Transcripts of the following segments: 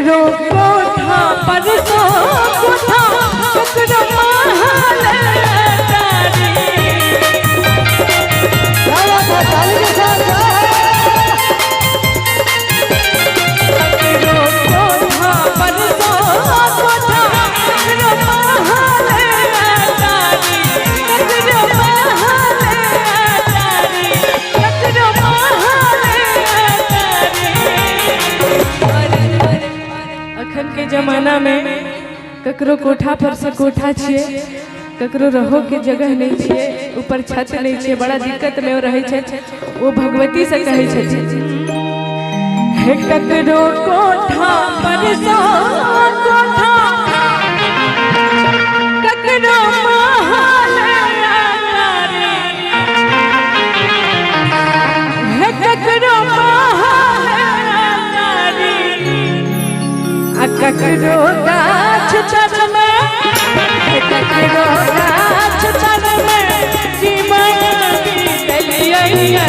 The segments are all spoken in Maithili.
ककरो कोठा पर सो कोठा, ककरो महल अटारी। क्या बात है, ताली के साथ जय हो। ककरो कोठा पर सो कोठा, ककरो महल अटारी, ककरो महल अटारी, ककरो महल अटारी। अखन के जमाना में ककरो कोठा पर से कोठा छियै, ककरो रहो के जगह नहीं छियै, ऊपर छत नहीं छियै, बड़ा दिक्कत में ओ रहै छै। ओ भगवती से कहै छै, हे ककरो कोठा पर सो कोठा, ककरो महल अटारी, हे ककरो महल अटारी, आ ककरो गाछ तर में, हे ककरो गाछ तर में जीवन बीतलियै,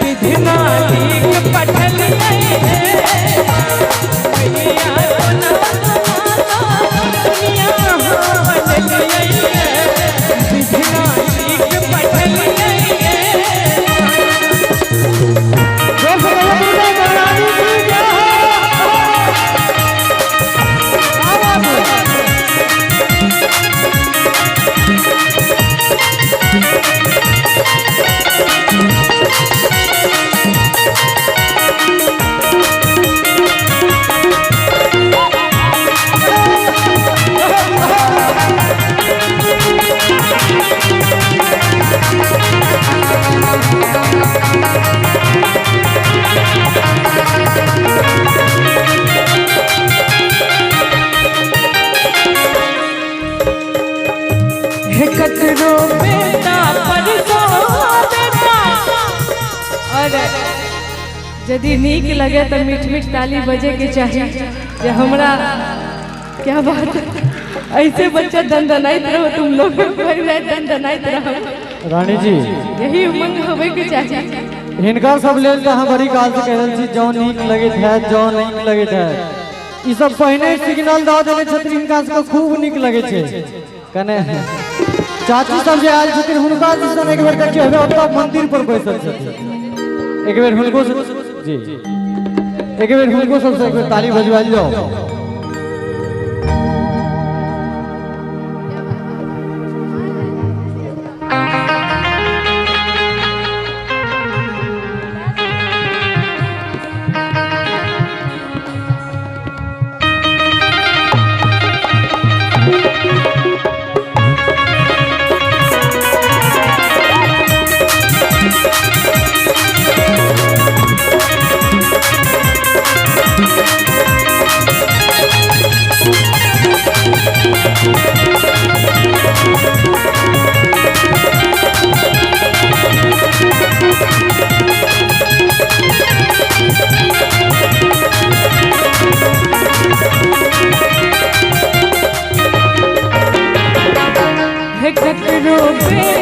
विधना लिख पठलियै, मैया कोना दुनिया बनलियै, विधना लिख पठलियै। जोर से कहिए दुर्गा महारानी की जय हो। क्या बात है। हे ककरो बेटा पर सो बेटा। और यदि नीक लगे तो मीठ मीठ ताली बजे के चाही जे हमरा। क्या बात है, ऐसे बच्चा दनदनाइत रहो, तुम लोग भरि राति दनदनाइत रहो। रानी जी, यही उमंग होबे के चाही। हिनका सब लेल तऽ अहाँ बड़ी काल से कहि रहल छी, जौं नीक लगैत हैत, जौं नीक लगैत हैत। ई सब पहिने सिग्नल दऽ देने छथिन, हिनका सबके खूब नीक लगै छै। कने चाची सब जे आयल छथिन, हुनका दिसन एक बेर देखियौ, हेबे ओतऽ मंदिर पर बैसल छथिन। एक बेर हुनको जी, एक बेर हुनको सबसँ एक बेर ताली बजवायल जाओ। हे ककरो बेटा